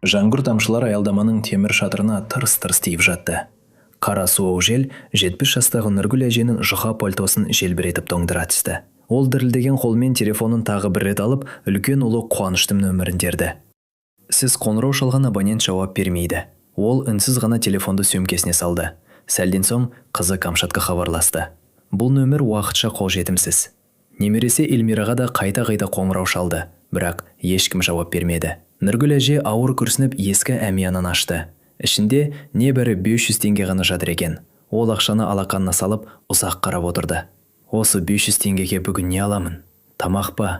Жаңбыр тамшылар аялдаманың темір шатырына тырс-тырс тиіп жатты. Қара суық жел 70 жастағы Нұргүл әженің жұқа пальтосын желбіретіп тоңдыра түсті. Ол дірілдеген қолмен телефонын тағы бір рет алып, үлкен ұлы Қуаныштың нөмірін терді. «Сіз қоңырау шалған абонент жауап бермейді». Ол үнсіз ғана телефонды сөмкесіне салды. Сәлден соң қызы Камшатқа хабарласты. «Бұл нөмір уақытша қолжетімсіз». Немересі Эльмираға да қайта-қайта қоңырау шалды, бірақ ешкім жауап бермеді. Нұргүл әже ауыр күрсініп, ескі әмиянын ашты. Ішінде небәрі 500 теңге ғана жатыр екен. Ол ақшаны алақанына салып, ұзақ қарап отырды. «Осы 500 теңгеге бүгін не аламын? Тамақ па,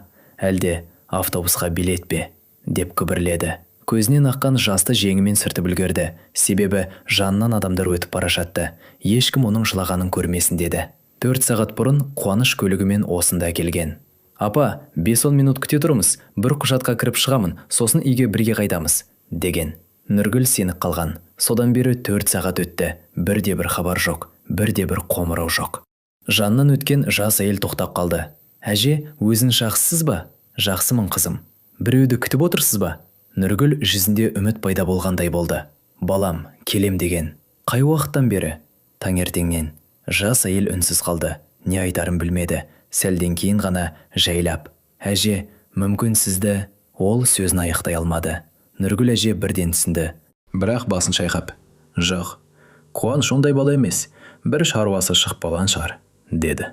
әлде автобусқа билет пе?» – деп күбірледі. Көзінен аққан жасты жеңімен сүртіп үлгерді, себебі жанынан адамдар өтіп бара жатты. Ешкім оның жылағанын көрмесін деді. 4 сағат бұрын Қуаныш көлігімен осында келген. «Апа, 5-10 минут күте тұрыңыз, бір құжатқа кіріп шығамын, сосын үйге бірге қайтамыз», – деген. Нұргүл сеніп қалған. Содан бері 4 сағат өтті. Бірде бір хабар жоқ, бірде бір қоңырау жоқ. Жанынан өткен жас әйел тоқтап қалды. «Әже, өзіңіз жақсысыз ба?» «Жақсымын, қызым». «Біреуді күтіп отырсыз ба?» Нұргүл жүзінде үміт пайда болғандай болды. «Балам келем деген». «Қай уақыттан бері?» «Таңертеңнен». Жас әйел үнсіз қалды, не айтарын білмеді. Сәлден кейін ғана жайлап: «Әже, мүмкін сізді…» Ол сөзін аяқтай алмады. Нұргүл әже бірден түсінді, бірақ басын шайқап: «Жоқ, Қуаныш ондай бала емес, бір шаруасы шығып қалған шығар», – деді.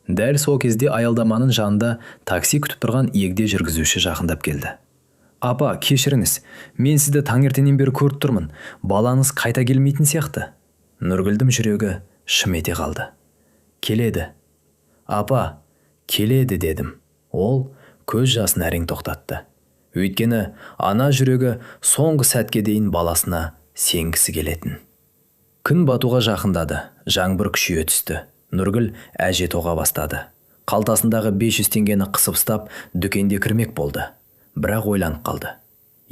Дәл сол кезде аялдаманың жанында такси күтіп тұрған егде жүргізуші жақындап келді. «Апа, кешіріңіз, мен сізді таңертеңнен бері көріп тұрмын. Балаңыз қайта келмейтін сияқты». Нұргүлдің жүрегі шым ете қалды. «Келеді, апа, келеді дедім». Ол көз жасын әрең тоқтатты, өйткені ана жүрегі соңғы сәтке дейін баласына сенгісі келетін. Күн батуға жақындады, жаңбыр күшейе түсті. Нұргүл әже тоға бастады. Қалтасындағы 500 теңгені қысып ұстап, дүкенге кірмек болды, бірақ ойланып қалды.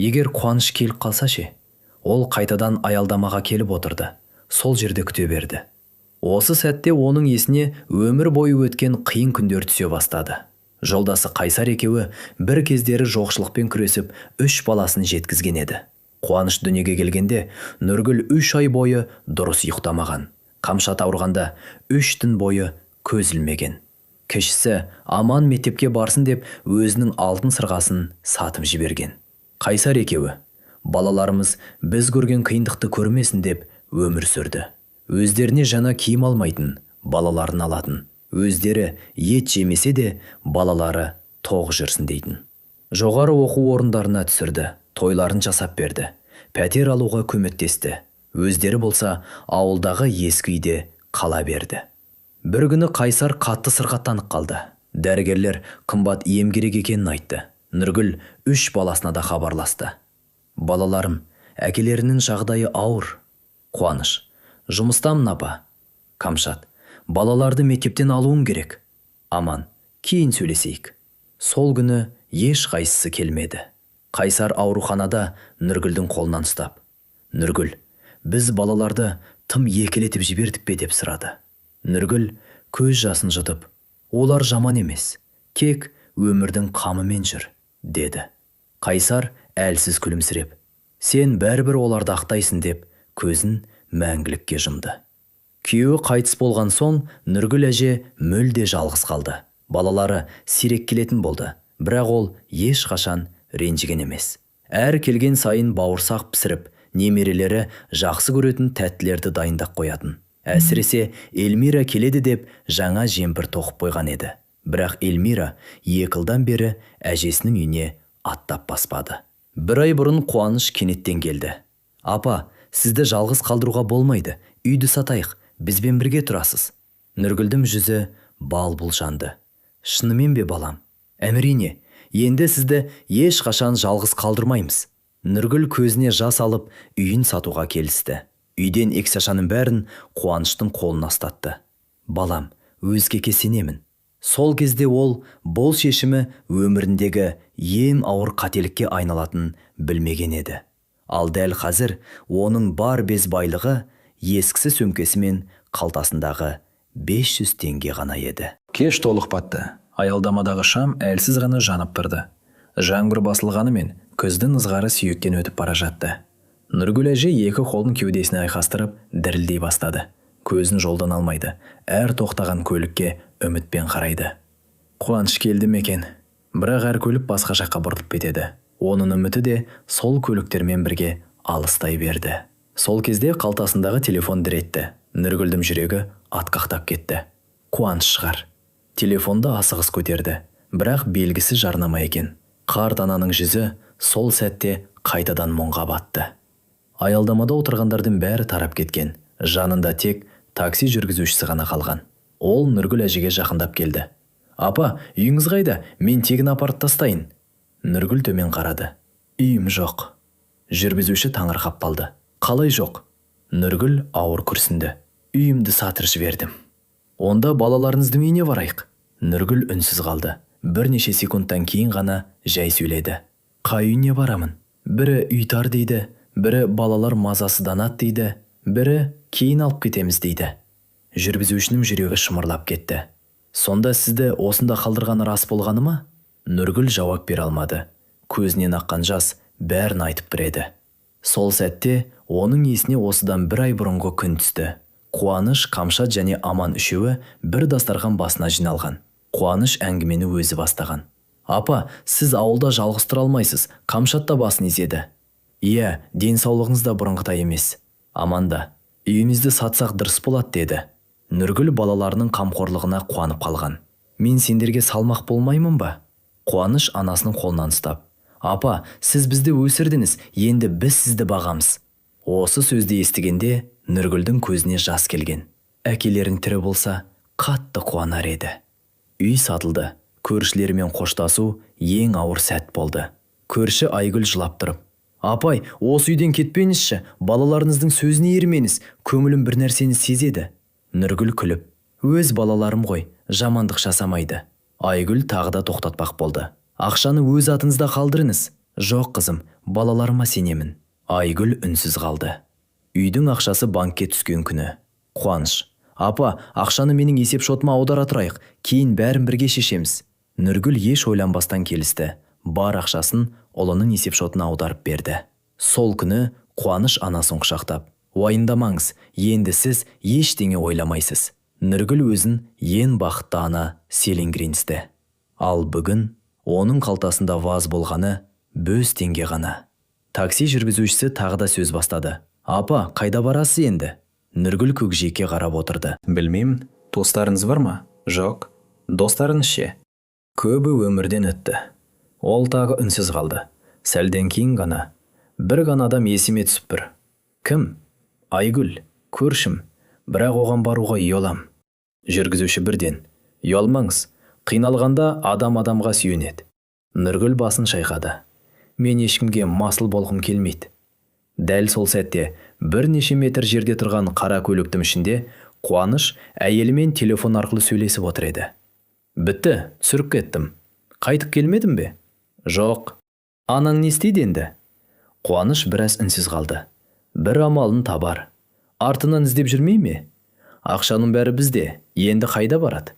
Егер Қуаныш келіп қалса ше? Ол қайтадан аялдамаға келіп отырды, сол жерде күте берді. Осы сәтте оның есіне өмір бойы өткен қиын күндер түсе бастады. Жолдасы Қайсар екеуі бір кездері жоқшылықпен күресіп, үш баласын жеткізген еді. Қуаныш дүниеге келгенде, Нұргүл 3 ай бойы дұрыс ұйықтамаған. Қамшат ауырғанда, 3 түн бойы көз ілмеген. Кішісі Аман мектепке барсын деп, өзінің алтын сырғасын сатып жіберген. Қайсар екеуі «балаларымыз біз көрген қиындықты көрмесін» деп өмір сүрді. Өздеріне жаңа киім алмайтын, балаларын алатын. Өздері ет жемесе де, балалары тоқ жүрсін дейтін. Жоғары оқу орындарына түсірді, тойларын жасап берді, пәтер алуға көмектесті. Өздері болса, ауылдағы ескі үйде қала берді. Бір күні Қайсар қатты сырқаттанып қалды. Дәрігерлер қымбат ем керек екенін айтты. Нұргүл үш баласына да хабарласты. «Балаларым, әкелерінің жағдайы ауыр. Қуаныш: жұмыстамын, апа. Камшат: балаларды мектептен алуым керек. Аман: кейін сөйлесейік». Сол күні ешқайсысы келмеді. Қайсар ауруханада Нұргүлдің қолынан ұстап: «Нұргүл, біз балаларды тым еркелетіп жібердік пе?» – деп сұрады. Нұргүл көз жасын жұтып: «Олар жаман емес, тек өмірдің қамымен жүр», – деді. Қайсар әлсіз күлімсіреп: «Сен бәрібір оларды ақтайсың», – деп, көзін мәңгілікке жұмды. Күйеуі қайтыс болған соң, Нұргүл әже мүлде жалғыз қалды. Балалары сирек келетін болды, бірақ ол ешқашан ренжіген емес. Әр келген сайын бауырсақ пісіріп, немерелері жақсы көретін тәттілерді дайындап қоятын. Әсіресе Эльмира келеді деп, жаңа жемпір тоқып қойған еді. Бірақ Эльмира 2 жылдан бері әжесінің үйіне аттап баспады. Бір ай бұрын Қуаныш кенеттен келді. «Апа, сізді жалғыз қалдыруға болмайды, үйді сатайық, бізбен бірге тұрасыз». Нұргүлдің жүзі бал бұл жанды. «Шынымен бе, балам?» «Әрине, енді сізді ешқашан жалғыз қалдырмаймыз». Нұргүл көзіне жас алып, үйін сатуға келісті. Үйден ақшаның бәрін Қуаныштың қолына ұстатты. «Балам, өзгеге сенемін». Сол кезде ол бұл шешімі өміріндегі ең ауыр қателікке айналатынын білмеген еді. Ал дәл қазір оның бар без байлығы ескісі сөмкесі мен қалтасындағы 500 теңге ғана еді. Кеш толық батты. Аялдамадағы шам әлсіз ғана жанып тұрды. Жаңбыр басылғанымен, Күздің ызғары сүйектен өтіп бара жатты. Нұргүл әже екі қолын кеудесіне айқастырып, дірілдей бастады. Көзін жолдан алмайды. Әр тоқтаған көлікке үмітпен қарайды. Қуаныш келді ме екен? Бірақ әр көлік басқа жаққа бұрылып кетеді. Оның үміті де сол көліктермен бірге алыстай берді. Сол кезде қалтасындағы телефон дір етті. Нұргүлдің жүрегі атқақтап кетті. Қуаныш шығар. Телефонды асығыс көтерді. Бірақ белгісіз жарнама екен. Қарт ананың жүзі сол сәтте қайтадан мұңға батты. Аялдамада отырғандардың бәрі тарап кеткен. Жанында тек такси жүргізушісі ғана қалған. Ол Нұргүл әжеге жақындап келді. «Апа, үйіңіз қайда? Мен тегін апарып тастайын». Нұргүл төмен қарады. «Үйім жоқ». Жүргізуші таңырқап қалды. «Қалай жоқ?» Нұргүл ауыр күрсінді. «Үйімді сатып жібердім». «Онда балаларыңыздың үйіне барайық». Нұргүл үнсіз қалды. Бірнеше секундтан кейін ғана жай сөйледі. «Қай үйіне барамын? Бірі үй тар дейді, бірі балалар мазасызданады дейді, бірі кейін алып кетеміз дейді». Жүргізушінің жүрегі шымырлап кетті. «Сонда сізді осында қалдырғаны рас болғаны ма?» Нұргүл жауап бере алмады. Көзінен аққан жас бәрін айтып тұр еді. Сол сәтте оның есіне осыдан бір ай бұрынғы күн түсті. Қуаныш, Қамшат және Аман үшеуі бір дастархан басына жиналған. Қуаныш әңгімені өзі бастаған. «Апа, сіз ауылда жалғыз тұра алмайсыз, Қамшат та басын изеді». «Иә, денсаулығыңыз да бұрынғыдай емес». Аманда, «Үйімізді сатсақ дұрыс болады», деді. Нұргүл балаларының қамқорлығына қуанып қалған. «Мен сендерге салмақ болмаймын ба?» Қуаныш анасының қолынан ұстап, «Апа, сіз бізді өсірдіңіз, енді біз сізді бағамыз». Осы сөзді естігенде Нұргүлдің көзіне жас келген. Әкелерің тірі болса, қатты қуанар еді. Үй сатылды. Көршілерімен қоштасу ең ауыр сәт болды. Көрші Айгүл жылап тұрып, «Апай, осы үйден кетпеңізші, балаларыңыздың сөзіне ермеңіз, көңілім бір нәрсені сезеді». Нұргүл күліп, «Өз балаларым ғой, жамандық жасамайды». Айгүл тағы да тоқтатпақ болды. «Ақшаны өз атыңызда қалдырыңыз». «Жоқ, қызым, балаларыма сенемін». Айгүл үнсіз қалды. Үйдің ақшасы банкке түскен күні. Қуаныш, «Апа, ақшаны менің есеп шотыма аудара тұрайық, кейін бәрін бірге шешеміз». Нұргүл еш ойланбастан келісті. Бар ақшасын ұлының есеп шотына аударып берді. Сол күні Қуаныш анасын құшақтап, «Уайымдамаңыз, енді сіз ештеңе ойламайсыз». Нұргүл өзін ең бақытты ана селенгіреністі. Ал бүгін оның қалтасында ваз болғаны бөз теңге ғана. Такси жүргізушісі тағы да сөз бастады. «Апа, қайда барасыз енді?» Нұргүл көкжиекке қарап отырды. «Білмеймін, туыстарыңыз бар ма?» «Жоқ». «Достарыңыз ше?» «Көбі өмірден өтті». Ол тағы үнсіз қалды. Сәлден кейін ғана, «Бір ғана адам есіме түсіп тұр». «Кім?» «Айгүл, көршім. Бірақ оған баруға ұялам». Жүргізуші бірден, «Ұялмаңыз, қиналғанда адам адамға сүйенеді». Нұргүл басын шайқады. «Мен ешкімге масыл болғым келмейді». Дәл сол сәтте бірнеше метр жерде тұрған қара көліктің ішінде Қуаныш әйелімен телефон арқылы сөйлесіп отыр еді. «Бітті, түсіріп кеттім. Қайтып келмедің бе?» «Жоқ». «Анаң не істейді енді?» Қуаныш біраз үнсіз қалды. «Бір амалын табар. Артынан іздеп жүрмей ме? Ақшаның бәрі бізде, енді қайда барады?»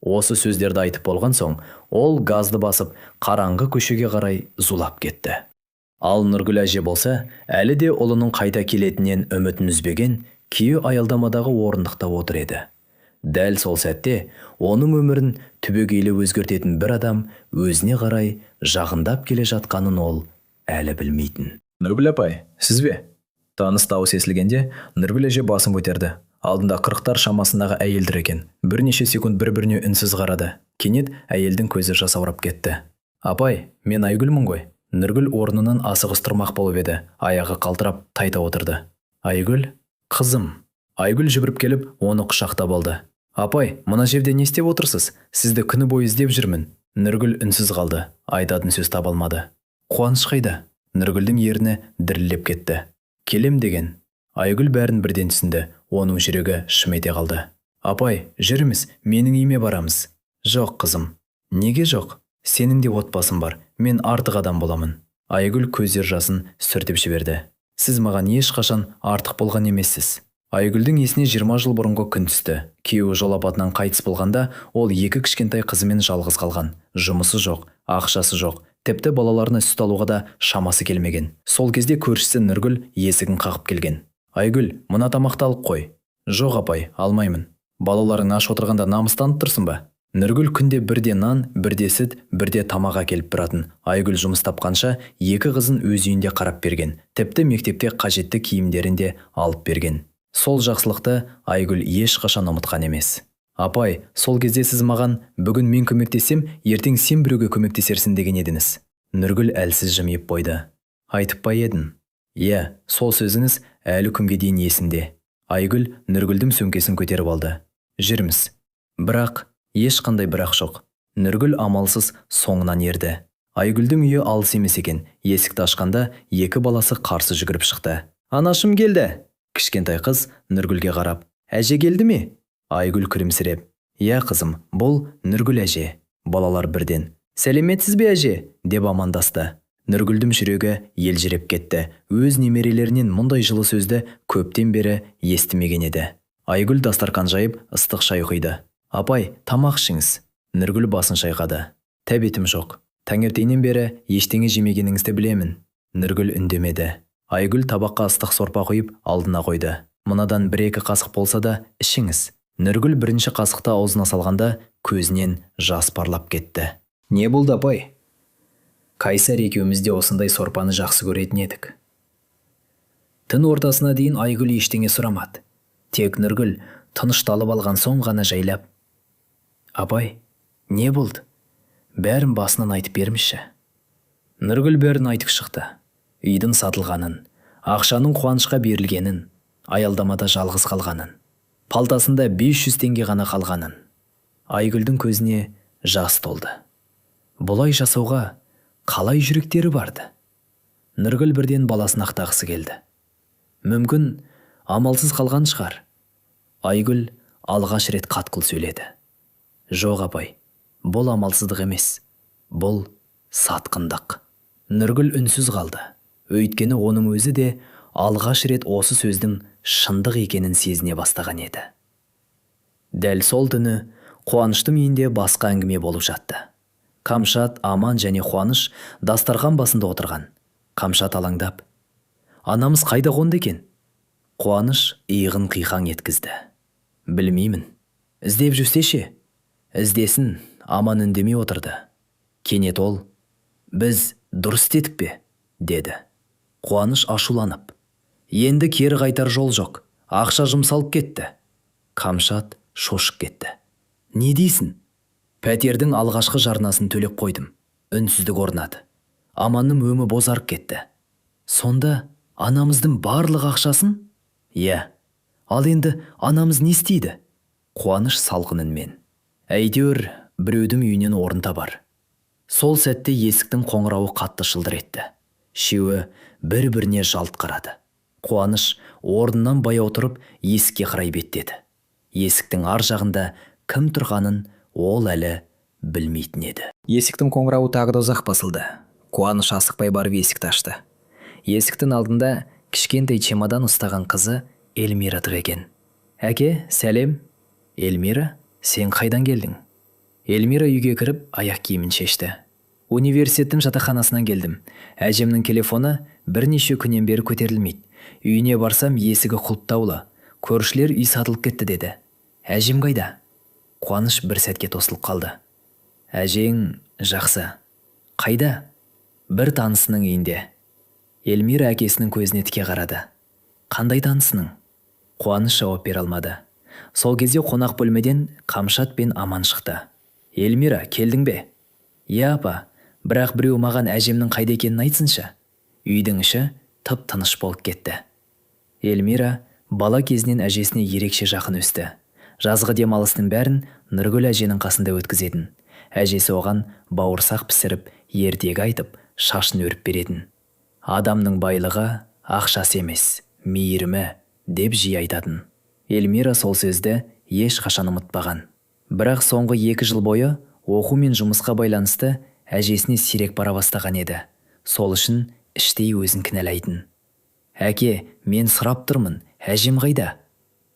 Осы сөздерді айтып болған соң, ол газды басып, қараңғы көшеге қарай зулап кетті. Ал Нұргүл әже болса, әлі де ұлының қайта келетінен үмітін үзбеген күйі аялдамадағы орындықта отыр еді. Дәл сол сәтте оның өмірін түбегейлі өзгертетін бір адам өзіне қарай жақындап келе жатқанын ол әлі білмейтін. «Нұргүл апай, сіз бе?» Таныс дауыс естілгенде Нұргүл әже басын көтерді. Алдында 40-тар шамасындағы әйел тұр екен. Бірнеше секунд бір-біріне үнсіз қарады. Кенет әйелдің көзі жасаурап кетті. «Апай, мен Айгүлмін ғой». Нұргүл орнынан асығыс тұрмақ болып еді, аяғы қалтырап тайта отырды. «Айгүл, қызым». Айгүл жүгіріп келіп, оны құшақтап алды. «Апай, мына жерде не істеп отырсыз? Сізді күні бойы іздеп жүрмін». Нұргүл үнсіз қалды, айтатын сөз таба алмады. «Қуаныш қайда?» Нұргүлдің ерні дірілдеп кетті. «Келем деген». Айгүл бәрін бірден түсінді, оның жүрегі шым ете қалды. «Апай, жүріңіз, менің үйіме барамыз». «Жоқ, қызым». «Неге жоқ? Сенің де отбасың бар, мен артық адам боламын». Айгүл көздер жасын сүртіп жіберді. «Сіз маған ешқашан артық болған емессіз». Айгүлдің есіне 20 жыл бұрынғы күн түсті. Күйеуі жол апатынан қайтыс болғанда, ол екі кішкентай қызымен жалғыз қалған. Жұмысы жоқ, ақшасы жоқ, Тіпті балаларына сүт алуға да шамасы келмеген. Сол кезде көршісі Нұргүл есігін қағып келген. «Айгүл, мына тамақты алып қой». «Жоқ, апай, алмаймын». «Балаларың аш отырғанда намыстанып тұрсың ба?» Нұргүл күнде бірде нан, бірде сүт, бірде тамақ әкеліп тұратын. Айгүл жұмыс тапқанша екі қызын өз үйінде қарап берген. Тіпті мектепте қажетті киімдерін де алып берген. Сол жақсылықты Айгүл ешқашан ұмытқан емес. «Апай, сол кезде сіз маған бүгін мен көмектессем, ертең сен біреуге көмектесерсің деген едіңіз». Нұргүл әлсіз жымиып қойды. «Айтып па едім?» «Иә, сол сөзіңіз әлі күнге дейін есімде». Айгүл Нұргүлдің сөмкесін көтеріп алды. «Жүрміз». Бірақ ешқандай бірақ жоқ. Нұргүл амалсыз соңынан ерді. Айгүлдің үйі алыс емес екен. Есікті ашқанда екі баласы қарсы жүгіріп шықты. «Анашым келді!» Кішкентай қыз Нұргүлге қарап, «Әже келді ме?» Айгүл күлімсіреп, «Иә, қызым, бұл Нұргүл әже». Балалар бірден, «Сәлеметсіз бе, әже?» деп амандасты. Нұргүлдің жүрегі елжіреп кетті. Өз немерелерінен мұндай жылы сөзді көптен бері естімеген еді. Айгүл дастарқан жайып, ыстық шай құйды. «Апай, тамақ ішіңіз». Нұргүл басын шайқады. «Тәбетім жоқ. Таңертеңнен бері ештеңе жемегеніңізді білемін». Нұргүл үндемеді. Айгүл табаққа ыстық сорпа құйып, алдына қойды. «Мынадан бір-екі қасық болса да ішіңіз». Нұргүл бірінші қасықты аузына салғанда көзінен жас парлап кетті. «Не болды, апай?» «Кайсар екеуміз де осындай сорпаны жақсы көретін едік». Түн ортасына дейін Айгүл ештеңе сұрамады. Тек Нұргүл тынышталып алған соң ғана жайлап, «Апай, не болды? Бәрін басынан айтып беріңізші». Нұргүл бәрін айтып шықты. Үйдің сатылғанын, ақшаның Қуанышқа берілгенін, аялдамада жалғыз қалғанын, палтасында 500 теңге ғана қалғанын. Айгүлдің көзіне жас толды. Бұлай жасауға қалай жүректері барды? Нұргүл бірден баласын ақтағысы келді. Мүмкін, амалсыз қалған шығар. Айгүл алғаш рет қатқыл сөйледі. «Жоқ, апай, бұл амалсыздық емес, бұл сатқындық». Нұргүл үнсіз қалды. Өйткені оның өзі де алғаш рет осы сөздің шындық екенін сезіне бастаған еді. Дәл сол түні Қуаныштың үйінде басқа әңгіме болып жатты. Қамшат, Аман және Қуаныш дастархан басында отырған. Қамшат алаңдап, «Анамыз қайда қонды екен?» Қуаныш иығын қиқаң еткізді. «Білмеймін. Іздеп жүрсе ше?» «Іздесін». Аман үндемей отырды. Кенет ол, «Біз дұрыс істедік пе?» деді. Қуаныш ашуланып, «Енді кері қайтар жол жоқ. Ақша жұмсалып кетті». Қамшат шошып кетті. «Не дейсің?» «Пәтердің алғашқы жарнасын төлеп қойдым». Үнсіздік орнады. Аманның өңі бозарып кетті. «Сонда анамыздың барлық ақшасын?» «Иә». «Ал енді анамыз не істейді?» Қуаныш салқын үнмен, «Әйтеуір біреудің үйінен орын табар». Сол сәтте есіктің қоңырауы қатты шылдыр етті. Үшеуі бір-біріне жалт қарады. Қуаныш орнынан баяу тұрып, есікке қарай беттеді. Есіктің ар жағында кім тұрғанын ол әлі білмейтін еді. Есіктің қоңырауы тағы да ұзақ басылды. Қуаныш асықпай барып есікті ашты. Есіктің алдында кішкентай чемодан ұстаған қызы Эльмира тұр екен. «Әке, сәлем!» «Эльмира, сен қайдан келдің?» Эльмира үйге кіріп, аяқ киімін шешті. «Университеттің жатақханасынан келдім. Әжемнің телефоны бірнеше күннен бері көтерілмейді. Үйіне барсам, есігі құлыптаулы. Көршілер үй сатылып кетті деді. Әжем қайда?» Қуаныш бір сәтке тосылып қалды. «Әжең жақсы». «Қайда?» «Бір танысының үйінде». Эльмира әкесінің көзіне тіке қарады. «Қандай танысының?» Қуаныш жауап бере алмады. Сол кезде қонақ бөлмеден Қамшат пен Аман шықты. «Эльмира, келдің бе?» «Иә, апа, бірақ біреу маған әжемнің қайда екенін айтсыншы». Үйдің іші тып-тыныш болып кетті. Эльмира бала кезінен әжесіне ерекше жақын өсті. Жазғы демалыстың бәрін Нұргүл әженің қасында өткізетін. Әжесі оған бауырсақ пісіріп, ертегі айтып, шашын өріп беретін. «Адамның байлығы ақшасы емес, мейірімі», деп жиі айтатын. Эльмира сол сөзді ешқашан ұмытпаған. Бірақ соңғы 2 жыл бойы оқу мен жұмысқа байланысты әжесіне сирек бара бастаған еді. Сол үшін іштей өзін кінәлайтын. «Әке, мен сұрап тұрмын, әжем қайда?»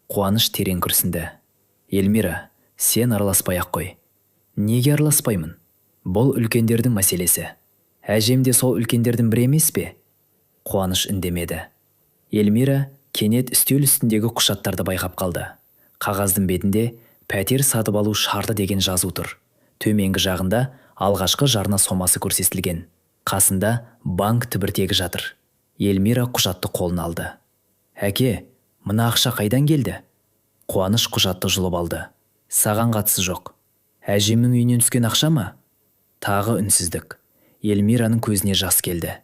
Қуаныш терең күрсінді. «Эльмира, сен араласпай ақ қой». «Неге араласпаймын? Бұл үлкендердің мәселесі». Әжем де сол үлкендердің бірі емес пе? Қуаныш үндемеді. Эльмира кенет үстел үстіндегі құжаттарды байқап қалды. Қағаздың бетінде «Пәтер сатып алу шарты» деген жазу тұр. Төменгі жағында алғашқы жарна сомасы көрсетілген. Қасында банк түбіртегі жатыр. Эльмира құжатты қолына алды. «Әке, мына ақша қайдан келді?» Қуаныш құжатты жұлып алды. «Саған қатысы жоқ. Әжемнің үйінен түскен ақша ма?» Тағы үнсіздік. Эльмираның көзіне жас келді.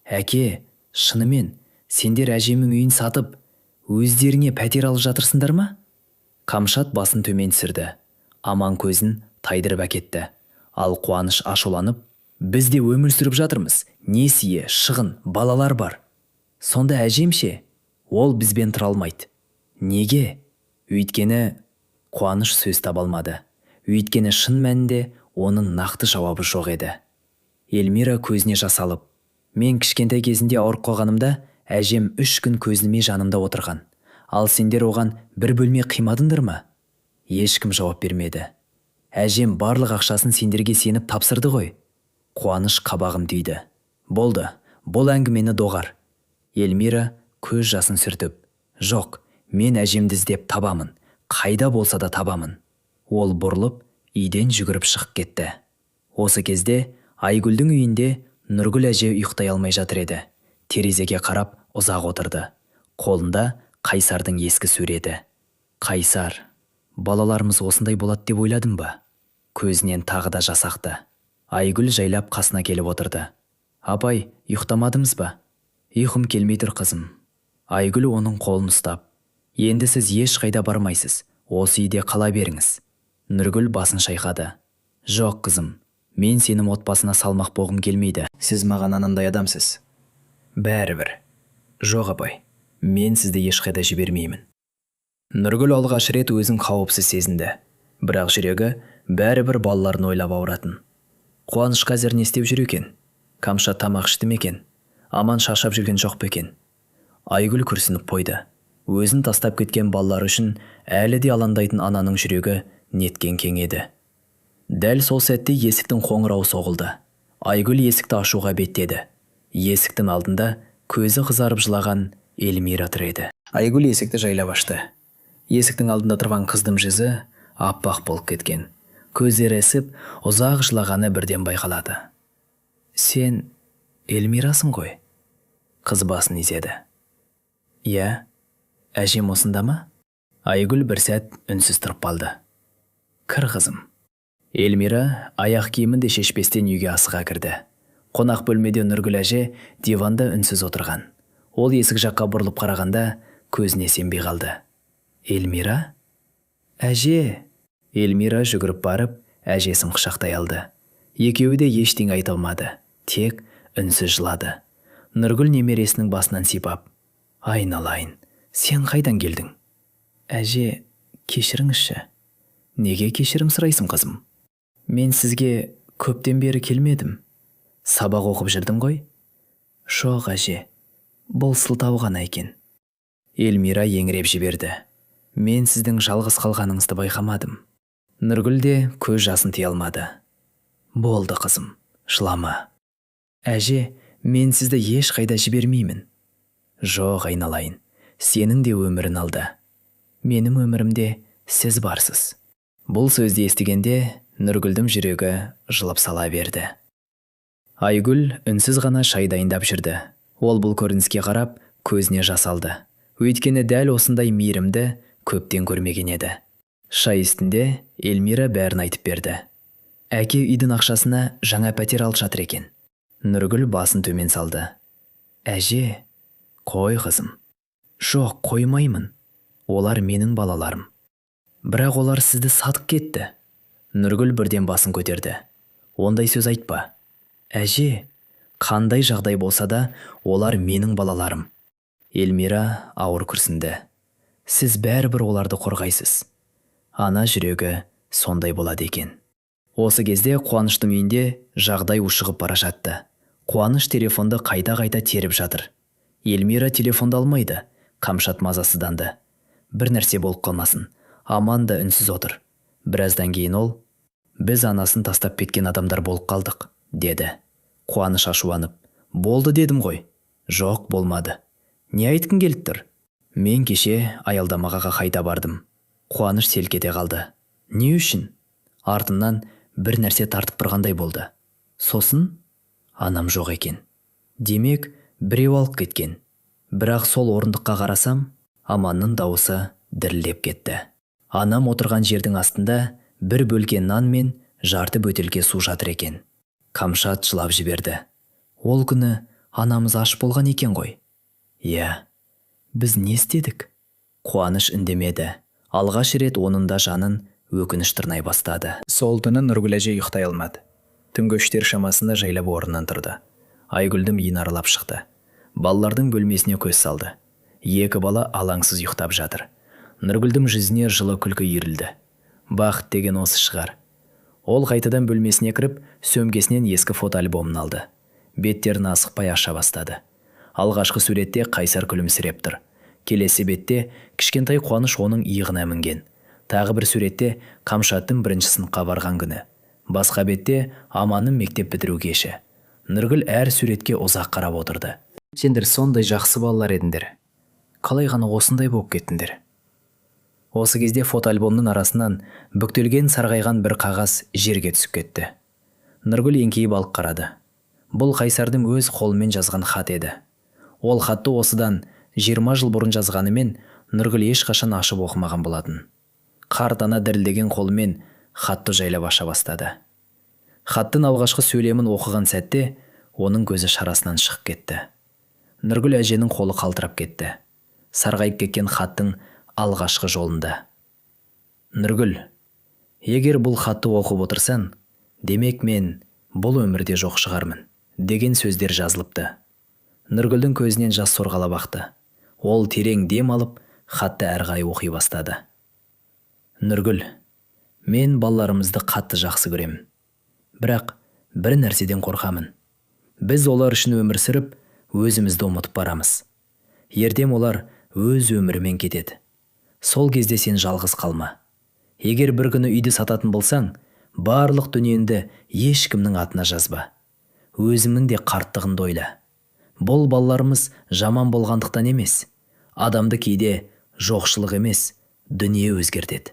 «Әке, шынымен, сендер әжемнің үйін сатып, өздеріңе пәтер алып жатырсыңдар ма?» Қамшат басын төмен түсірді. Аман көзін тайдырып әкетті. Ал Қуаныш ашуланып, «Біз де өмір сүріп жатырмыз. Несие, шығын, балалар бар. Сонда әжем ше? Ол бізбен тұра алмайды». «Неге?» Өйткені Қуаныш сөз таба алмады. Өйткені шын мәнінде оның нақты жауабы жоқ еді. Эльмира көзіне жас алып, «Мен кішкентай кезінде ауырып қалғанымда әжем 3 күн көз ілмей жанымда отырған. Ал сендер оған бір бөлме қимадыңдар ма?» Ешкім жауап бермеді. «Әжем барлық ақшасын сендерге сеніп тапсырды ғой». Қуаныш қабағын түйді. «Болды, бұл әңгімені доғар». Эльмира көз жасын сүртіп, «Жоқ, мен әжемді іздеп табамын. Қайда болса да табамын». Ол бұрылып, үйден жүгіріп шығып кетті. Осы кезде Айгүлдің үйінде Нұргүл әже ұйықтай алмай жатыр еді. Терезеге қарап ұзақ отырды. Қолында Қайсардың ескі суреті. «Қайсар, балаларымыз осындай болады деп ойладың ба?» Көзінен тағы да жас ақты. Айгүл жайлап қасына келіп отырды. «Апай, ұйықтамадыңыз ба?» «Ұйқым келмей тұр, қызым». Айгүл оның қолын ұстап, «Енді сіз ешқайда бармайсыз, осы үйде қала беріңіз». Нұргүл басын шайқады. «Жоқ, қызым, мен сенің отбасына салмақ болғым келмейді. Сіз маған анамдай адамсыз». «Бәрібір». «Жоқ, апай, мен сізді ешқайда жібермеймін». Нұргүл алғаш рет өзін қауіпсіз сезінді. Бірақ жүрегі бәрібір балаларын ойлап ауыратын. Қуаныш қазір не істеп жүр екен? Камшат тамақ ішті ме екен? Аман шаршап жүрген жоқ па екен? Айгүл күрсініп қойды. Өзін тастап кеткен балалары үшін әлі де алаңдайтын ананың жүрегі неткен кең еді. Дәл сол сәтте есіктің қоңырауы соғылды. Айгүл есікті ашуға беттеді. Есіктің алдында көзі қызарып жылаған Эльмира тұр еді. Айгүл есікті жайлап ашты. Есіктің алдында тұрған қыздың жүзі аппақ болып кеткен. Көздері ісіп, ұзақ жылағаны бірден байқалады. «Сен Эльмирасың ғой?» Қыз басын изеді. «Иә, әжем осында ма?» Айгүл бір сәт үнсіз тұрып қалды. «Кір, қызым». Эльмира аяқ киімін де шешпестен үйге асыға кірді. Қонақ бөлмеде Нұргүл әже диванда үнсіз отырған. Ол есік жаққа бұрылып қарағанда көзіне сенбей қалды. «Эльмира? Әже!» Эльмира жүгіріп барып, әжесін құшақтай алды. Екеуі де ештеңе айта алмады, тек үнсіз жылады. Нұргүл немересінің басынан сипап, «Айналайын, сен қайдан келдің?» «Әже, кешіріңізші». «Неге кешірім сұрайсың, қызым?» «Мен сізге көптен бері келмедім. Сабақ оқып жүрдім ғой?» «Жоқ, әже, бұл сылтау ғана екен». Эльмира еңіреп жіберді. «Мен сіздің жалғыз қалғаныңызды байқамадым». Нұргүл де көз жасын тия алмады. «Болды, қызым, жылама». «Әже, мен сізді ешқайда жібермеймін». «Жоқ, айналайын, сенің де өмірің алда. Менің өмірімде сіз барсыз». Бұл сөзді естігенде Нұргүлдің жүрегі жылып сала берді. Айгүл үнсіз ғана шай дайындап жүрді. Ол бұл көрініске қарап, көзіне жас алды. Өйткені дәл осындай мейірімді көптен көрмеген еді. Шай үстінде Эльмира бәрін айтып берді. Әке үйдің ақшасына жаңа пәтер алып жатыр екен. Нұргүл басын төмен салды. «Әже, қой, қызым». «Жоқ, қоймаймын. Олар менің балаларым». «Бірақ олар сізді сатып кетті». Нұргүл бірден басын көтерді. «Ондай сөз айтпа. Әже, қандай жағдай болса да, олар менің балаларым». Эльмира ауыр күрсінді. «Сіз бәрібір оларды қорғайсыз. Ана жүрегі сондай болады екен». Осы кезде Қуаныштың үйінде жағдай ушығып бара жатты. Қуаныш телефонды қайта-қайта теріп жатыр. Эльмира телефонды алмайды. Қамшат мазасызданды. Бір нәрсе болып қалмасын. Аман да үнсіз отыр. Біраздан кейін ол, «Біз анасын тастап кеткен адамдар болып қалдық», деді. Қуаныш ашуланып, «Болды дедім ғой». «Жоқ, болмады». «Не айтқың келіп тұр?» «Мен кеше аялдамаға қайта бардым». Қуаныш селк ете қалды. «Не үшін?» Артымнан бір нәрсе тартып тұрғандай болды. Сосын анам жоқ екен. Демек, біреу алып кеткен. Бірақ сол орындыққа қарасам, Аманның дауысы дірілдеп кетті. Анам отырған жердің астында бір бөлке нан мен жарты бөтелке су жатыр екен. Камшат жылап жіберді. Ол күні анамыз аш болған екен ғой. Иә. Біз не істедік? Қуаныш үндемеді. Алғаш рет оның да жанын өкініш тырнай бастады. Сол түні Нұргүл әже ұйықтай алмады. Түнгі 3-тер шамасында жайлап орнынан тұрды. Айгүлдің үйін аралап шықты. Балалардың бөлмесіне көз салды. Екі бала алаңсыз ұйықтап жатыр. Нұргүлдің жүзіне жылы күлкі үйірілді. Бақыт деген осы шығар. Ол қайтадан бөлмесіне кіріп, сөмкесінен ескі фотоальбомын алды. Беттерін асықпай аша бастады. Алғашқы суретте Қайсар күлімсіреп тұр. Келесі бетте кішкентай Қуаныш оның иығына мінген. Тағы бір суретте Қамшаттың бірінші сыныпқа барған күні. Басқа бетте Аманның мектеп бітіру кеші. Нұргүл әр суретке ұзақ қарап отырды. Сендер сондай жақсы балалар едіңдер. Қалай ғана осындай болып кеттіңдер? Осы кезде фотоальбомның арасынан бүктелген сарғайған бір қағаз жерге түсіп кетті. Нұргүл еңкейіп алып қарады. Бұл Қайсардың өз қолымен жазған хат еді. Ол хатты осыдан 20 жыл бұрын жазғанымен Нұргүл ешқашан ашып оқымаған болатын. Қарт ана дірілдеген қолымен хатты жайлап аша бастады. Хаттың алғашқы сөйлемін оқыған сәтте оның көзі шарасынан шығып кетті. Нұргүл әженің қолы қалтырап кетті. Сарғайып кеткен хаттың алғашқы жолында. Нұргүл, егер бұл хатты оқып отырсаң, демек мен бұл өмірде жоқ шығармын, деген сөздер жазылыпты. Нұргүлдің көзінен жас сорғалап ақты. Ол терең дем алып, хатты әрі қарай оқи бастады. Нұргүл, мен балаларымызды қатты жақсы көремін. Бірақ бір нәрседен қорқамын. Біз олар үшін өмір сүріп, өзімізді ұмытып барамыз. Ертең олар өз өмірімен кетеді. Сол кезде сен жалғыз қалма. Егер бір күні үйді сататын болсаң, барлық дүниеңді ешкімнің атына жазба. Өзіңнің де қарттығыңды ойла. Бұл балаларымыз жаман болғандықтан емес. Адамды кейде жоқшылық емес, дүние өзгертеді.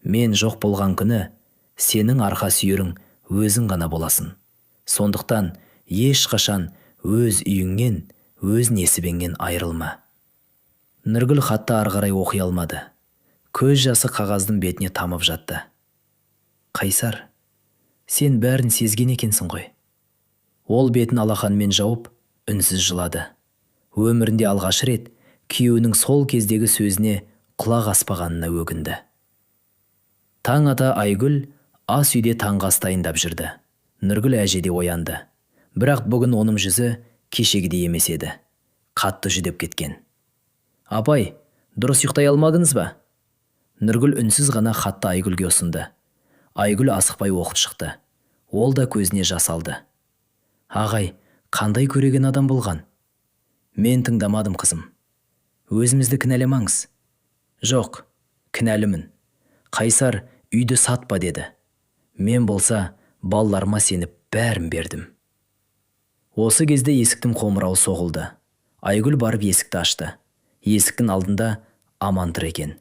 Мен жоқ болған күні сенің арқа сүйерің өзің ғана боласың. Сондықтан ешқашан өз үйіңнен, өз несібеңнен айырылма. Нұргүл хатты ары қарай оқи алмады. Көз жасы қағаздың бетіне тамып жатты. Қайсар, сен бәрін сезген екенсің ғой. Ол бетін алақанымен жауып, үнсіз жылады. Өмірінде алғаш рет күйеуінің сол кездегі сөзіне құлақ аспағанына өкінді. Таң ата Айгүл ас үйде таңғы ас дайындап жүрді. Нұргүл әже де оянды. Бірақ бүгін оның жүзі кешегідей емес еді. Қатты жүдеп кеткен. Апай, дұрыс ұйықтай алмадыңыз ба? Нұргүл үнсіз ғана хатты Айгүлге ұсынды. Айгүл асықпай оқып шықты. Ол да көзіне жас алды. Ағай, қандай көреген адам болған? Мен тыңдамадым, қызым. Өзімізді кінәламаңыз. Жоқ, кінәлімін. Қайсар үйді сатпа деді. Мен болса, балаларыма сеніп бәрін бердім. Осы кезде есіктің қоңырауы соғылды. Айгүл барып есікті ашты. Есіктің алдында Аман тұр екен.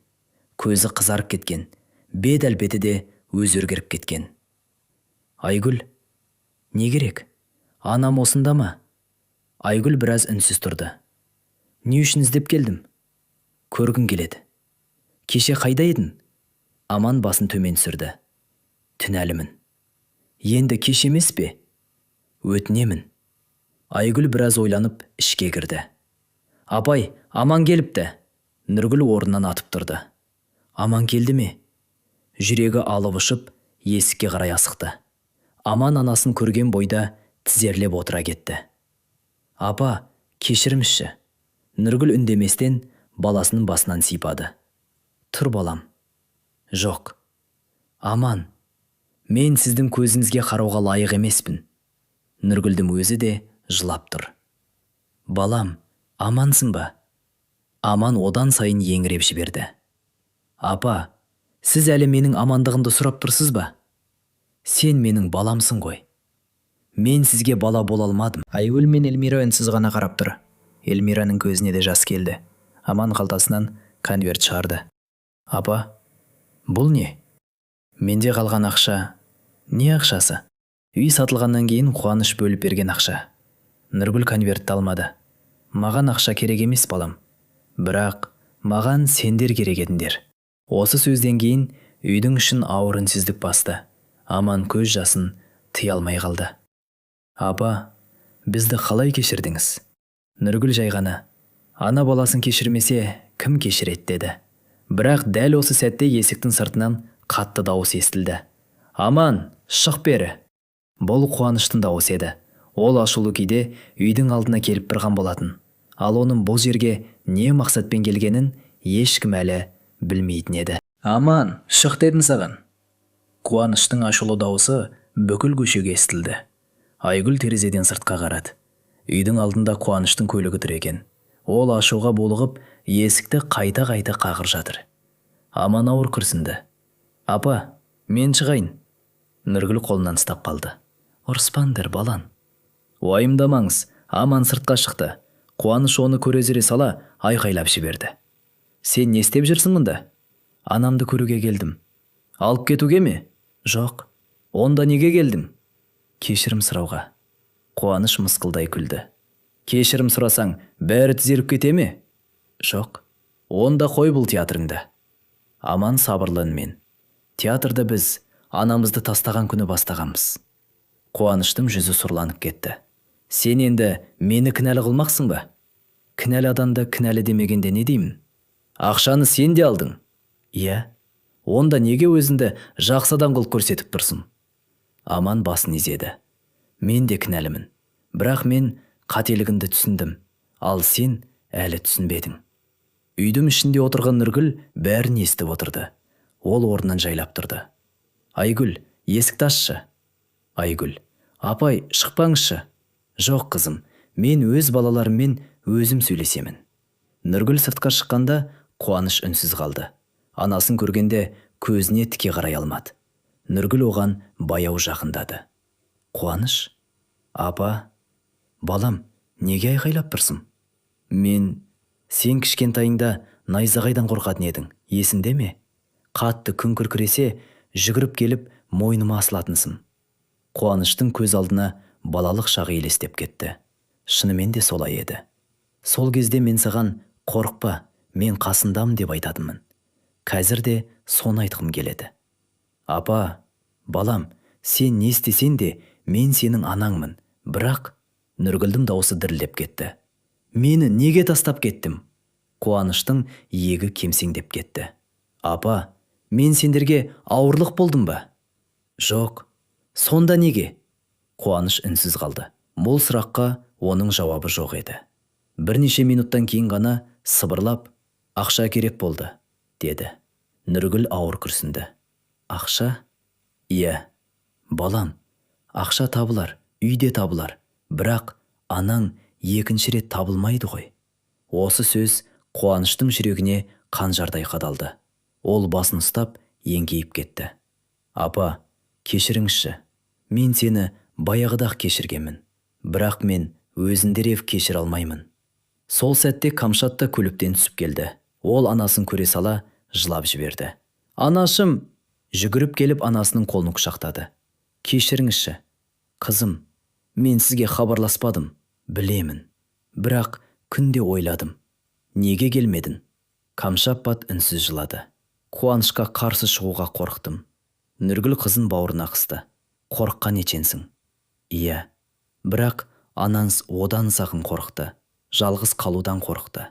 Көзі қызарып кеткен, бет әлпеті де өзгеріп кеткен. Айгүл, не керек? Анам осында ма? Айгүл біраз үнсіз тұрды. Не үшін іздеп келдім? Көргім келеді. Кеше қайда едің? Аман басын төмен түсірді. Түнәлімін. Енді кеш емес пе? Өтінемін. Айгүл біраз ойланып ішке кірді. Апай, Аман келіпті. Нұргүл орнынан атып тұрды. Аман келді ме? Жүрегі алып ұшып, есікке қарай асықты. Аман анасын көрген бойда тізерлеп отыра кетті. Апа, кешіріңізші. Нұргүл үндеместен баласының басынан сипады. Тұр балам. Жоқ. Аман, мен сіздің көзіңізге қарауға лайық емеспін. Нұргүлдің өзі де жылап тұр. Балам, амансың ба? Аман одан сайын еңіреп жіберді. Апа, сіз әлі менің амандығымды сұрап тұрсыз ба? Сен менің баламсың ғой. Мен сізге бала бола алмадым. Айгүл мен Эльмира үнсіз ғана қарап тұр. Эльмираның көзіне де жас келді. Аман қалтасынан конверт шығарды. Апа, бұл не? Менде қалған ақша. Не ақшасы? Үй сатылғаннан кейін Қуаныш бөліп берген ақша. Нұргүл конвертті алмады. Маған ақша керек емес, балам. Бірақ маған сендер керек едіңдер. Осы сөзден кейін үйдің ішін ауыр үнсіздік басты. Аман көз жасын тыя алмай қалды. Апа, бізді қалай кешірдіңіз? Нұргүл жай ғана: «Ана баласын кешірмесе, кім кешіреді?» – деді. Бірақ дәл осы сәтте есіктің сыртынан қатты дауыс естілді. «Аман, шық бері!» Бұл Қуаныштың дауысы еді. Ол ашулы күйде үйдің алдына келіп тұрған болатын. Ал оның бұл жерге не мақсатпен келгенін ешкім әлі білмейтін еді. «Аман, шық дедім саған!» Қуаныштың ашулы дауысы бүкіл көшеге естілді. Айгүл терезеден сыртқа қарады. Үйдің алдында Қуаныштың көлігі тұр екен. Ол ашуға булығып, есікті қайта-қайта қағып жатыр. Аман ауыр күрсінді. «Апа, мен шығайын». Нұргүл қолынан ұстап қалды. «Ұрыспаңдар, балам. Уайымдамаңыз». Аман сыртқа шықты. Қуаныш оны көре зере сала айқайлап жіберді. «Сен не істеп жүрсің мұнда?» «Анамды көруге келдім». «Алып кетуге ме?» «Жоқ». «Онда неге келдің?» «Кешірім сұрауға». Қуаныш мысқылдай күлді. «Кешірім сұрасаң, бәрі түзеліп кете ме?» «Жоқ». «Онда қой бұл театрыңды». Аман сабырлы үнмен: «Театрды біз анамызды тастаған күні бастағанбыз». Қуаныштың жүзі сұрланып кетті. «Сен енді мені кінәлі қылмақсың ба?» «Кінәлі адамды кінәлі демегенде не деймін? Ақшаны сен де алдың». «Иә». «Онда неге өзіңді жақсы адам қылып көрсетіп тұрсың?» Аман басын изеді. «Мен де кінәлімін. Бірақ мен қателігімді түсіндім. Ал сен әлі түсінбедің». Үйдің ішінде отырған Нұргүл бәрін естіп отырды. Ол орнынан жайлап тұрды. «Айгүл, есікті ашшы». Айгүл: «Апай, шықпаңызшы». «Жоқ, қызым, мен өз балаларыммен өзім сөйлесемін». Нұргүл сыртқа шыққанда, Қуаныш үнсіз қалды. Анасын көргенде көзіне тіке қарай алмады. Нұргүл оған баяу жақындады. «Қуаныш». «Апа». «Балам, неге айқайлап тұрсың?» «Мен сен кішкентайыңда найзағайдан қорқатын едің, есіңде ме? Қатты күн күркіресе, жүгіріп келіп мойныма асылатынсың». Қуаныштың көз алдына балалық шағы елестеп кетті. Шынымен де солай еді. «Сол кезде мен саған: "Қорықпа, мен қасындамын", – деп айтатынмын. Қазір де соны айтқым келеді». «Апа». «Балам, сен не істесең де, мен сенің анаңмын. Бірақ…» Нұргүлдің даусы дірілдеп кетті. «Мені неге тастап кеттім?» Қуаныштың иегі кемсеңдеп кетті. «Апа, мен сендерге ауырлық болдым ба?» «Жоқ». «Сонда неге?» Қуаныш үнсіз қалды. Бұл сұраққа оның жауабы жоқ еді. Бірнеше минуттан кейін ғана сыбырлап: «Ақша керек болды», – деді. Нұргүл ауыр күрсінді. «Ақша?» «Иә, балам, ақша табылар, үйде табылар, бірақ анаң екінші рет табылмайды ғой». Осы сөз Қуаныштың жүрегіне қанжардай қадалды. Ол басын ұстап, еңкейіп кетті. «Апа, кешіріңізші. Мен сені баяғыда-ақ кешіргенмін. Бірақ мен өзіңді кешіре алмаймын». Сол сәтте Камшат та көліктен түсіп келді. Ол анасын көре сала жылап жіберді. «Анашым!» Жүгіріп келіп анасының қолын құшақтады. «Кешіріңізші. Қызым, мен сізге хабарласпадым, білемін. Бірақ күнде ойладым. Неге келмедің?» Камшат үнсіз жылады. «Қуанышқа қарсы шығуға қорықтым». Нұргүл қызын бауырына қысты. «Қорыққан екенсің. Иә. Бірақ анаңыз одан сағын қорықты. Жалғыз қалудан қорықты».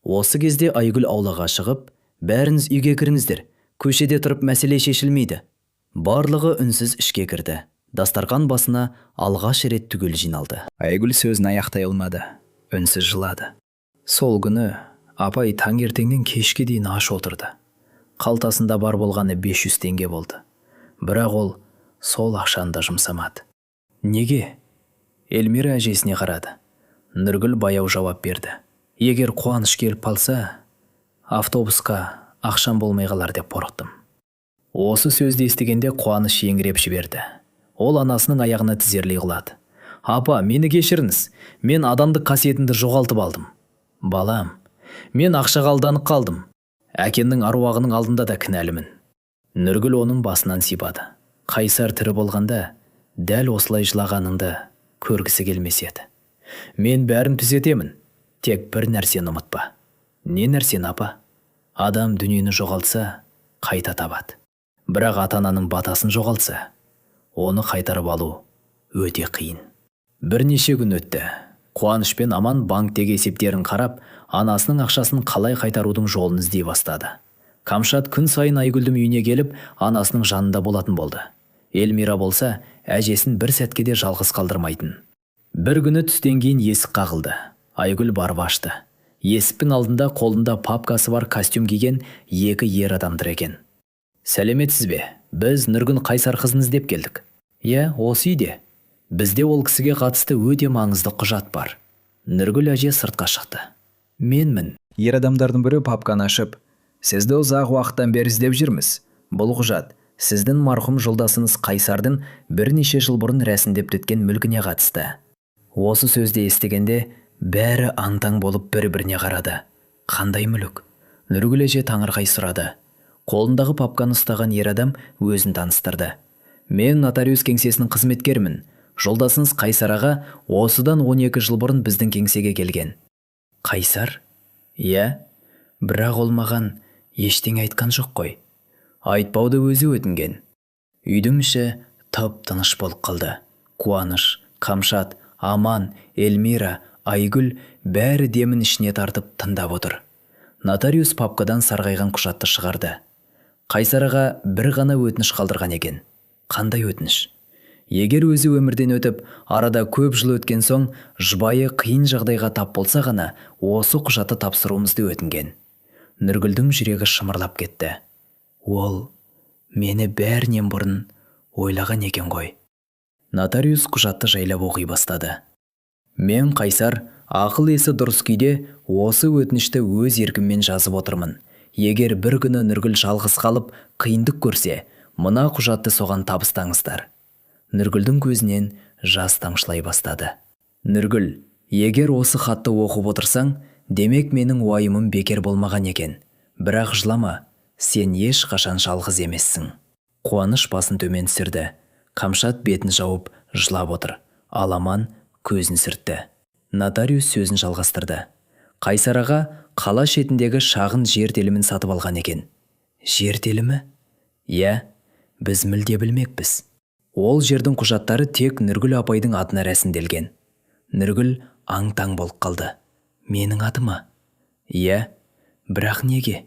Осы кезде Айгүл аулаға шығып: «Бәріңіз үйге кіріңіздер. Көшеде тұрып мәселе шешілмейді». Барлығы үнсіз ішке кірді. Дастарқан басына алғаш рет түгел жиналды. Айгүл сөзін аяқтай алмады. Үнсіз жылады. Сол күні апай таңертеңнен кешке дейін аш отырды. Қалтасында бар болғаны 500 теңге болды. Бірақ ол сол ақшаны да жұмсамады. «Неге?» Эльмира әжесіне қарады. Нұргүл баяу жауап берді. «Егер Қуаныш келіп қалса, автобусқа ақшам болмай қалар деп қорықтым». Осы сөзді естігенде Қуаныш еңіреп жіберді. Ол анасының аяғына тізерлей құлады. «Апа, мені кешіріңіз. Мен адамдық қасиетімді жоғалтып алдым». «Балам, мен ақшаға алданып қалдым. Әкемнің аруағының алдында да кінәлімін». Нұргүл оның басынан сипады. Қайсар тірі болғанда дәл осылай жылағаныңды көргісі келмес еді. «Мен бәрін түзетемін. Тек бір нәрсені ұмытпа». «Не нәрсені, апа?» «Адам дүниені жоғалтса, қайта табады. Бірақ ата-ананың батасын жоғалтса, оны қайтарып алу өте қиын». Бірнеше күн өтті. Қуаныш пен Аман банктегі есептерін қарап, анасының ақшасын қалай қайтарудың жолын іздей бастады. Камшат күн сайын Айгүлдің үйіне келіп, анасының жанында болатын болды. Эльмира болса, әжесін бір сәтке де жалғыз қалдырмайтын. Бір күні түстен кейін есік қағылды. Айгүл барып ашты. Есіктің алдында қолында папкасы бар костюм киген екі ер адам тұр екен. «Сәлеметсіз бе? Біз Нұргүл Қайсар қызын іздеп келдік». «Иә, осы үйде. Бізде ол кісіге қатысты өте маңызды құжат бар». Нұргүл әже сыртқа шықты. «Менмін». Ер адамдардың бірі папканы ашып: «Сізді ұзақ уақыттан бері іздеп жүрміз. Бұл құжат сіздің марқұм жолдасыңыз Қайсардың бірнеше жыл бұрын рәсімдеп кеткен мүлкіне қатысты». Осы сөзді естігенде бәрі аң-таң болып бір-біріне қарады. «Қандай мүлік?» Нұргүл әже таңырқай сұрады. Қолындағы папканы ұстаған ер адам өзін таныстырды. «Мен нотариус кеңсесінің қызметкерімін. Жолдасыңыз Қайсар аға осыдан 12 жыл бұрын біздің кеңсеге келген». «Қайсар? Иә, бірақ ол маған ештеңе айтқан жоқ қой». «Айтпауды өзі өтінген». Үйдің іші тып-тыныш болып қалды. Қуаныш, Қамшат, Аман, Эльмира, Айгүл бәрі демін ішіне тартып тыңдап отыр. Нотариус папкадан сарғайған құжатты шығарды. Қайсар аға бір ғана өтініш қалдырған екен. «Қандай өтініш?» «Егер өзі өмірден өтіп, арада көп жыл өткен соң жұбайы қиын жағдайға тап болса ғана осы құжатты тапсыруымызды өтінген». Нұргүлдің жүрегі шымырлап кетті. Ол мені бәрінен бұрын ойлаған екен ғой. Нотариус құжатты жайлап оқи бастады. «Мен, Қайсар, ақыл есі дұрыс күйде осы өтінішті өз еркіммен жазып отырмын. Егер бір күні Нұргүл жалғыз қалып, қиындық көрсе, мына құжатты соған табыстаңыздар». Нұргүлдің көзінен жас тамшылай бастады. «Нұргүл, егер осы хатты оқып отырсаң, демек менің уайымым бекер болмаған екен. Бірақ жылама, сен ешқашан жалғыз емессің». Қуаныш басын төмен түсірді. Қамшат бетін жауып жылап отыр. Ал Аман көзін сүртті. Нотариус сөзін жалғастырды. Қайсар аға қала шетіндегі шағын жер телімін сатып алған екен. «Жер телімі?» «Иә, біз мүлде білмекпіз. Ол жердің құжаттары тек Нұргүл апайдың атына рәсімделген». Нұргүл аң-таң болып қалды. «Менің атыма?» «Иә, бірақ неге?»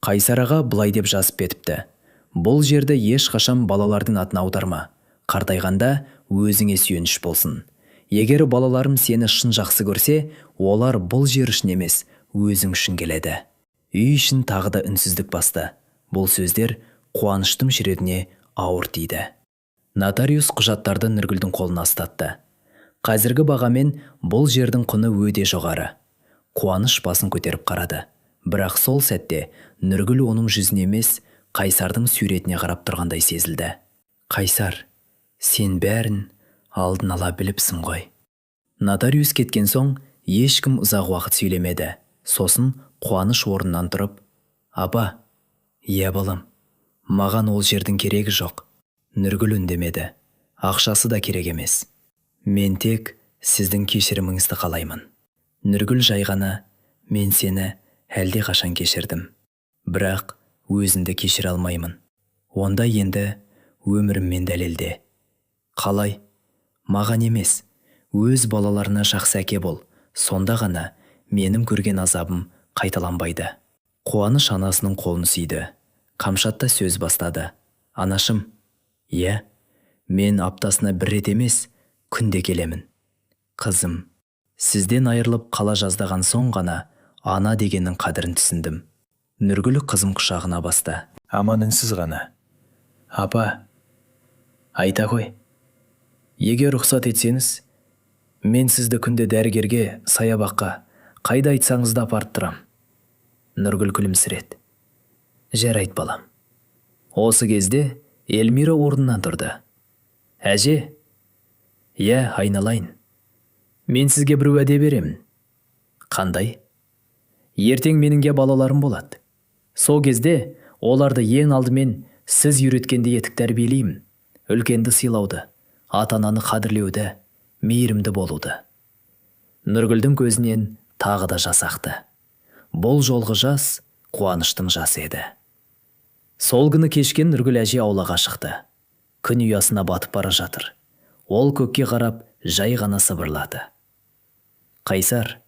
«Қайсар аға былай деп жазып кетіпті: Бұл жерді ешқашан балалардың атына аударма. Қартайғанда өзіңе сүйеніш болсын. Егер балаларым сені шын жақсы көрсе, олар бұл жер үшін емес, өзің үшін келеді». Үй ішін тағы да үнсіздік басты. Бұл сөздер Қуаныштың жүрегіне ауыр тиді. Нотариус құжаттарды Нұргүлдің қолына ұстатты. «Қазіргі бағамен бұл жердің құны өте жоғары». Қуаныш басын көтеріп қарады. Бірақ сол сәтте Нұргүл оның жүзіне емес, Қайсардың суретіне қарап тұрғандай сезілді. «Қайсар, сен бәрін алдын ала біліпсің ғой». Нотариус кеткен соң ешкім ұзақ уақыт сөйлемеді. Сосын Қуаныш орнынан тұрып: «Апа». «Иә, балам». «Маған ол жердің керегі жоқ». Нұргүл үндемеді. «Ақшасы да керек емес. Мен тек сіздің кешіріміңізді қалаймын». Нұргүл жай ғана: «Мен сені әлде қашан кешірдім. Бірақ өзімді кешіре алмаймын». «Онда енді өміріммен дәлелде». «Қалай?» «Маған емес, өз балаларына жақсы әке бол. Сонда ғана менің көрген азабым қайталанбайды». Қуаныш анасының қолын сүйді. Қамшат та сөз бастады. «Анашым». «Иә». «Мен аптасына бір рет емес, күнде келемін». «Қызым, сізден айырылып қала жаздаған соң ғана ана дегеннің қадірін түсіндім». Нұргүл қызын құшағына басты. Аман үнсіз ғана. «Апа, айта ғой. Егер рұқсат етсеңіз, мен сізді күнде дәрігерге, саябаққа, қайда айтсаңыз да апарып тұрам». Нұргүл күлімсіреді. «Жарайды, балам». Осы кезде Эльмира орнынан тұрды. Әже, иә, айналайын. Мен сізге бір уәде беремін. Қандай? Ертең менің де балаларым болады. Сол кезде оларды ең алдымен сіз үйреткендей етіп тәрбиелеймін. Үлкенді сыйлауды, ата-ананы қадірлеуді, мейірімді болуды. Нұргүлдің көзінен тағы да жас ақты. Бұл жолғы жас қуаныштың жасы еді. Сол күні кешке Нұргүл әже аулаға шықты. Күн ұясына батып бара жатыр. Ол көкке қарап жай ғана сыбырлады. Қайсар,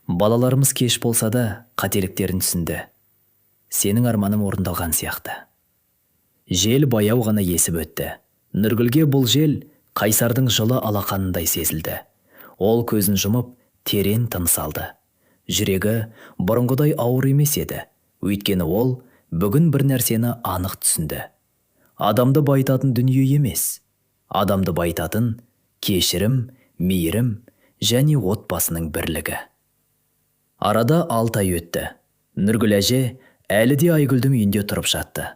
балаларымыз кеш болса да қателіктерін түсінді. Сенің арманым орындалған сияқты. Жел баяу ғана есіп өтті. Нұргүлге бұл жел Қайсардың жылы алақанындай сезілді. Ол көзін жұмып, терең тыныс алды. Жүрегі бұрынғыдай ауыр емес еді. Өйткені ол бүгін бір нәрсені анық түсінді. Адамды байытатын дүние емес. Адамды байытатын кешірім, мейірім және отбасының бірлігі. Арада 6 ай өтті. Нұргүл әже әлі де Айгүлдің үйінде тұрып жатты.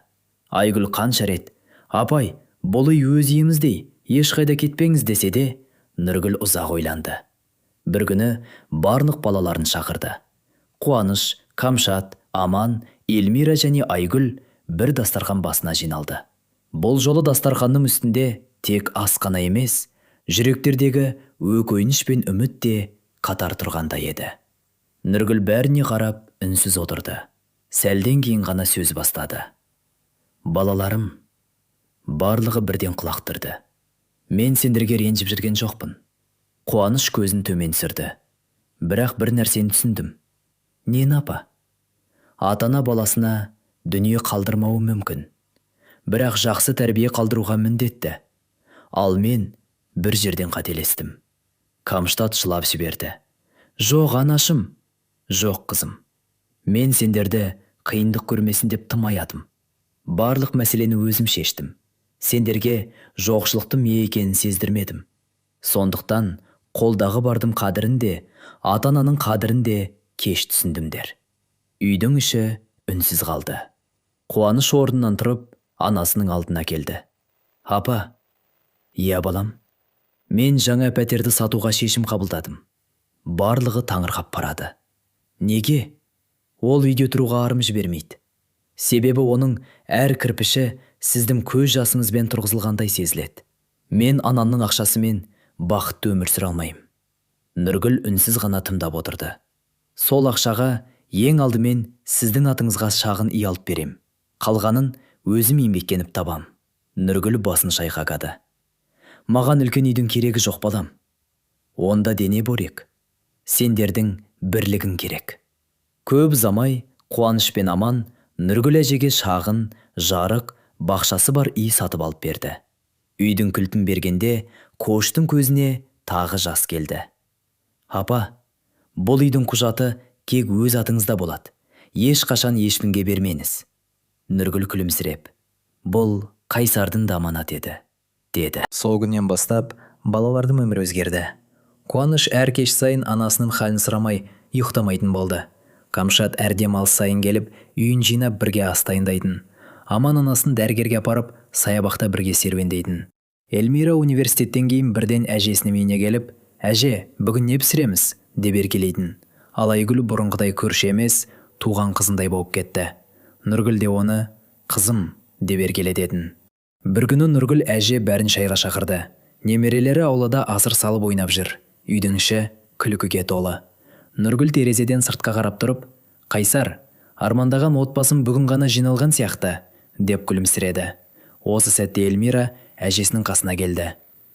Айгүл қанша рет, «Апай, бұл үй өз үйіміздей, ешқайда кетпеңіз» десе де, Нұргүл ұзақ ойланды. Бір күні барлық балаларын шақырды. Қуаныш, Камшат, Аман, Эльмира және Айгүл бір дастархан басына жиналды. Бұл жолы дастарханның үстінде тек ас қана емес, жүректердегі өкініш пен үміт те қатар тұрғандай еді. Нұргүл бәріне қарап үнсіз отырды. Сәлден кейін ғана сөз бастады. Балаларым, барлығы бірден құлақ түрді. Мен сендерге ренжіп жүрген жоқпын. Қуаныш көзін төмен түсірді. Бірақ бір нәрсені түсіндім. Нені, апа? Ата-ана баласына дүние қалдырмауы мүмкін. Бірақ жақсы тәрбие қалдыруға міндетті. Ал мен бір жерден қателестім. Камштат жылап жіберді. Жоқ, анашым. Жоқ, қызым. Мен сендерді қиындық көрмесін деп тым аядым. Барлық мәселені өзім шештім. Сендерге жоқшылықтың не екенін сездірмедім. Сондықтан қолдағы бардың қадірін де, ата-ананың қадірін де кеш түсіндімдер. Үйдің іші үнсіз қалды. Қуаныш орнынан тұрып, анасының алдына келді. Апа, иә балам, мен жаңа пәтерді сатуға шешім қабылдадым. Барлығы таңырқап барады. Неге? Ол үйде тұруға арым жібермейді. Себебі оның әр кірпіші сіздің көз жасыңызбен тұрғызылғандай сезіледі. Мен анамның ақшасымен бақытты өмір сүре алмаймын. Нұргүл үнсіз ғана тыңдап отырды. Сол ақшаға ең алдымен сіздің атыңызға шағын үй алып берем. Қалғанын өзім еңбектеніп табам. Нұргүл басын шайқады. Маған үлкен үйдің керегі жоқ, балам. Онда дене борек. Сендердің бірлігің керек. Көп ұзамай Қуаныш пен Аман Нұргүл әжеге шағын, жарық, бақшасы бар үй сатып алып берді. Үйдің кілтін бергенде Қоштың көзіне тағы жас келді. Апа, бұл үйдің құжаты тек өз атыңызда болады. Ешқашан ешкімге бермеңіз. Нұргүл күлімсіреп, бұл Қайсардың да аманаты еді, деді. Сол күннен бастап балалардың өмірі өзгерді. Қуаныш әр кеш сайын анасының халін сұрамай ұйықтамайтын болды. Камшат әр демалыс сайын келіп, үйін жинап бірге ас дайындайтын. Аман анасын дәрігерге апарып, саябақта бірге серуендейтін. Эльмира университеттен кейін бірден әжесінің үйіне келіп, «Әже, бүгін не пісіреміз?» деп еркелейтін. Ал Айгүл бұрынғыдай көрші емес, туған қызындай болып кетті. Нұргүл де оны «Қызым» деп еркелететін. Бір күні Нұргүл әже бәрін шайға шақырды. Немерелері аулада асыр салып ойнап жүр. Үйдің іші күлкіге толы. Нұргүл терезеден сыртқа қарап тұрып, «Қайсар, армандаған отбасым бүгін ғана жиналған сияқты», деп күлімсіреді. Осы сәтте Эльмира әжесінің қасына келді.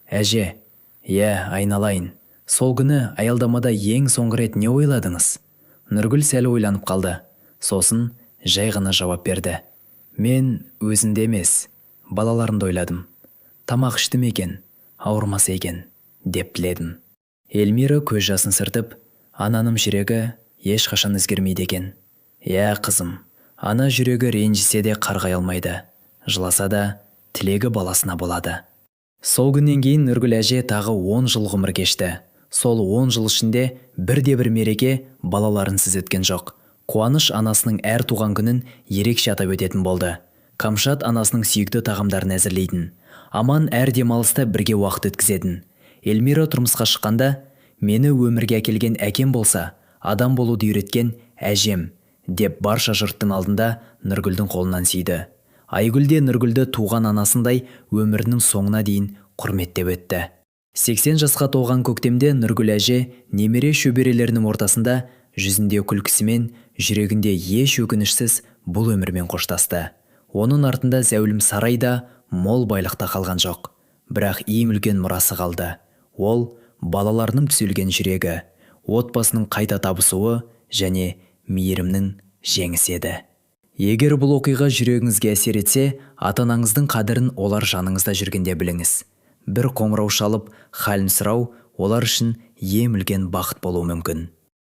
Әже, иә, айналайын. Сол күні аялдамада ең соңғы рет не ойладыңыз? Нұргүл сәл ойланып қалды. Сосын жай ғана жауап берді. Мен өзімді емес, балаларымды ойладым. Тамақ ішті ме екен, ауырмаса екен, деп тіледім. Эльмира көз жасын сүртіп, ананың жүрегі ешқашан өзгермейді екен. Иә, қызым, ана жүрегі ренжісе де қарғай алмайды, жыласа да тілегі баласына болады. Сол күннен кейін Нұргүл әже тағы 10 жыл ғұмыр кешті. Сол 10 жыл ішінде бірде-бір мереке балаларынсыз өткен жоқ. Қуаныш анасының әр туған күнін ерекше атап өтетін болды. Қамшат анасының сүйікті тағамдарын әзірлейтін. Аман әр демалыста бірге уақыт өткізетін. Эльмира тұрмысқа шыққанда, «Мені өмірге әкелген әкем болса, адам болуды үйреткен әжем», деп барша жұрттың алдында Нұргүлдің қолынан сүйді. Айгүл де Нұргүлді туған анасындай өмірінің соңына дейін құрметтеп өтті. 80 жасқа толған көктемде Нұргүл әже немере шөберелерінің ортасында жүзінде күлкісімен, жүрегінде еш өкінішсіз бұл өмірмен қоштасты. Оның артында зәулім сарай да, мол байлық та қалған жоқ. Бірақ ең үлкен мұрасы қалды. Ол балаларының түзелген жүрегі, отбасының қайта табысуы және мейірімнің жеңісі еді. Егер бұл оқиға жүрегіңізге әсер етсе, ата-анаңыздың қадірін олар жаныңызда жүргенде біліңіз. Бір қоңырау шалып, халін сұрау олар үшін ең үлкен бақыт болуы мүмкін.